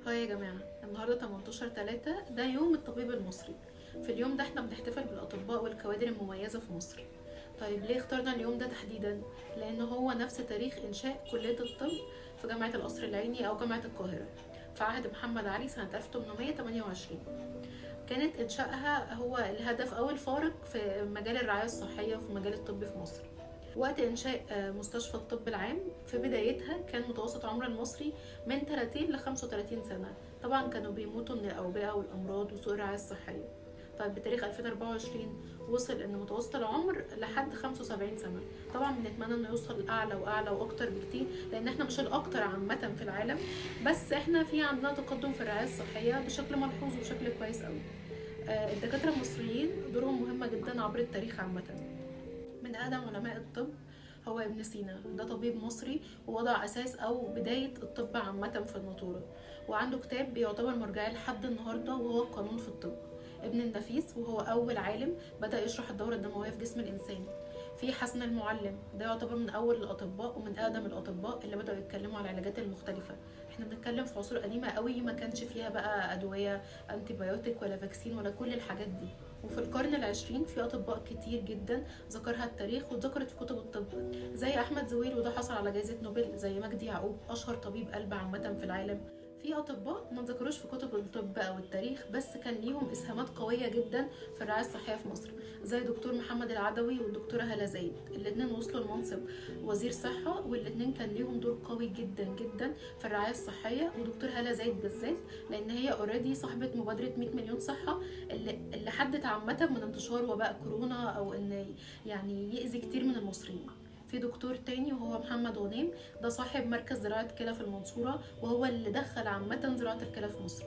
Hi يا جماعة، النهاردة 18/3 ده يوم الطبيب المصري. في اليوم ده احنا بنحتفل بالأطباء والكوادر المميزة في مصر. طيب ليه اخترنا اليوم ده تحديدا؟ لأن هو نفس تاريخ إنشاء كلية الطب في جامعة القصر العيني أو جامعة القاهرة في عهد محمد علي سنة 1828. كانت إنشائها هو الهدف أو الفارق في مجال الرعاية الصحية وفي مجال الطب في مصر. وقت إنشاء مستشفى الطب العام في بدايتها كان متوسط عمر المصري من 30 ل 35 سنة. طبعا كانوا بيموتوا من الأوبئة والأمراض وسوء الرعاية الصحية. طيب بتاريخ 2024 وصل إن متوسط العمر لحد 75 سنة. طبعا بنتمنى إنه يوصل أعلى وأعلى وأكتر بكتير، لأن إحنا مش الأكتر عامة في العالم، بس إحنا في عندنا تقدم في الرعاية الصحية بشكل ملحوظ وبشكل كويس أوي. الدكاترة المصريين دورهم مهم جدا عبر التاريخ عامة. من أقدم علماء الطب هو ابن سينا، ده طبيب مصري ووضع أساس أو بداية الطب عامة في الناطورة، وعنده كتاب بيعتبر مرجعي لحد النهاردة وهو القانون في الطب. ابن النفيس وهو أول عالم بدأ يشرح الدورة الدموية في جسم الإنسان. في حسن المعلم، ده يعتبر من أول الأطباء ومن أقدم الأطباء اللي بدأوا يتكلموا على العلاجات المختلفة. احنا بنتكلم في عصور قديمة قوي ما كانش فيها بقى أدوية antibiotic ولا vaccine ولا كل الحاجات دي. وفي القرن العشرين في أطباء كتير جدا ذكرها التاريخ وذكرت في كتب الطب، زي أحمد زويل وده حصل على جائزة نوبل، زي مجدي يعقوب أشهر طبيب قلب عامة في العالم. في أطباء ما ذكروش في كتب الطب أو التاريخ بس كان ليهم إسهامات قوية جدا في الرعاية الصحية في مصر، زي دكتور محمد العدوي والدكتورة هالة زايد. الاتنين وصلوا لمنصب وزير صحة، والاتنين كان ليهم دور قوي جدا جدا في الرعاية الصحية. ودكتور هالة زايد بالذات لأن هي already صاحبة مبادرة 100 مليون صحة اللي حدت عامة من انتشار وباء كورونا أو إن يعني يأذي كتير من المصريين. في دكتور تاني وهو محمد غنيم، ده صاحب مركز زراعة كلى في المنصورة وهو اللي دخل عامة زراعة الكلى في مصر.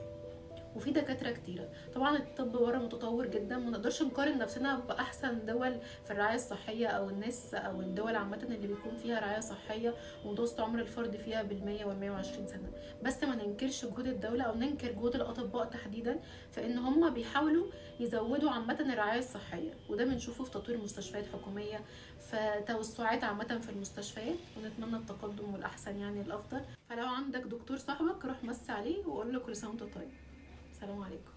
وفي دكاترة كتيرة. طبعا الطب بره متطور جدا، ما نقدرش نقارن نفسنا بأحسن دول في الرعاية الصحية أو الناس أو الدول عامة اللي بيكون فيها رعاية صحية ومتوسط عمر الفرد فيها بال100 وال120 سنة. بس ما ننكرش جهود الدولة أو ننكر جهود الأطباء تحديدا في إن هم بيحاولوا يزودوا عامة الرعاية الصحية، وده بنشوفه في تطوير مستشفيات حكومية، في توسعات عامة في المستشفيات، ونتمنى التقدم والأحسن يعني الأفضل. فلو عندك دكتور صاحبك روح مس عليه وقول له كل سنة وأنت طيب. السلام عليكم.